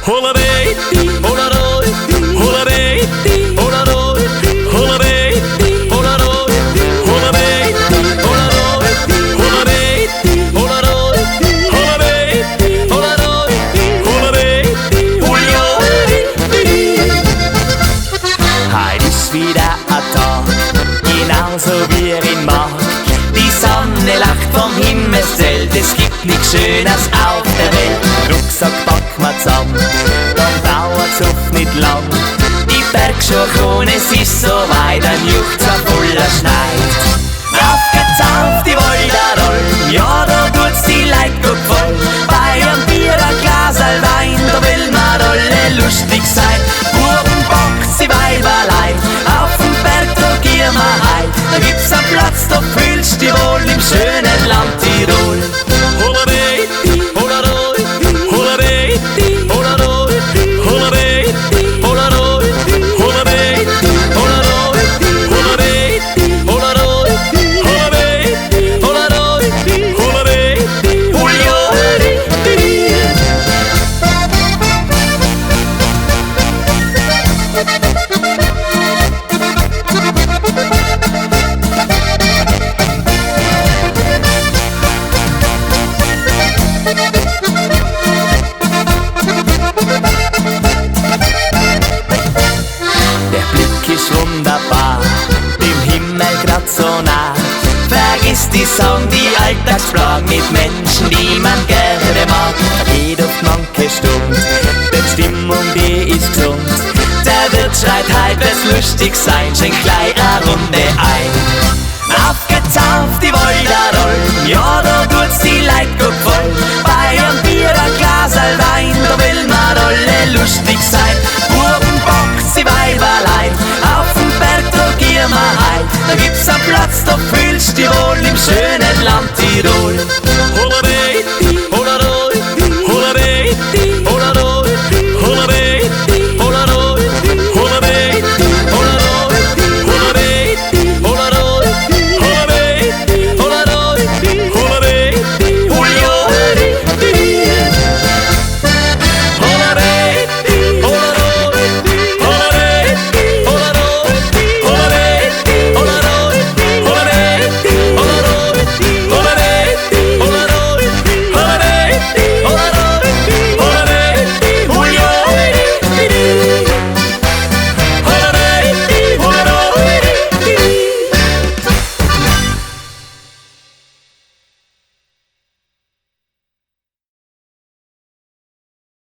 Hollerei, holleroi, hollerei, holleroi, hollerei, holleroi, hollerei, holleroi, hollerei, holleroi, hollerei, holleroi, hollerei, Heut ist wieder a Tag, genauso wie ich ihn mag. Die Sonne lacht vom Himmelszelt, es gibt nix Schöneres auf der Welt. Rucksack pack ma zusammen, dann dauert's oft nicht lang. Die Bergschuhe kommen, es ist so weit, ein Juchzer voller Schneid. Auf geht's auf die Walderalm, ja, da tut's die Leid gut voll. Bei einem Bier, ein Glas Wein, da will man alle lustig sein. Buben packt sie Weiberlein, auf dem Berg, da gehen wir heim. Da gibt's einen Platz, da fühlst du dich wohl im schönen Land Tirol. Hollerei, holleroi, hollerei, holleroi, hollerei, holleroi, hollerei, holleroi, hollerei, holleroi, hollerei, holleroi, hollerei, hollerei. Der Blick ist wunderbar, dem Himmel grad so nah. Vergiss die Sorgen, die Alltagsplagen mit Menschen, die man gerne mag. Vergeht oft manche Stund, denn Stimmung, die ist gesund. Der Wirt schreit heut, wird's lustig sein, schenk gleich a Runde ein. Auf geht's auf die Walderalm, ja, da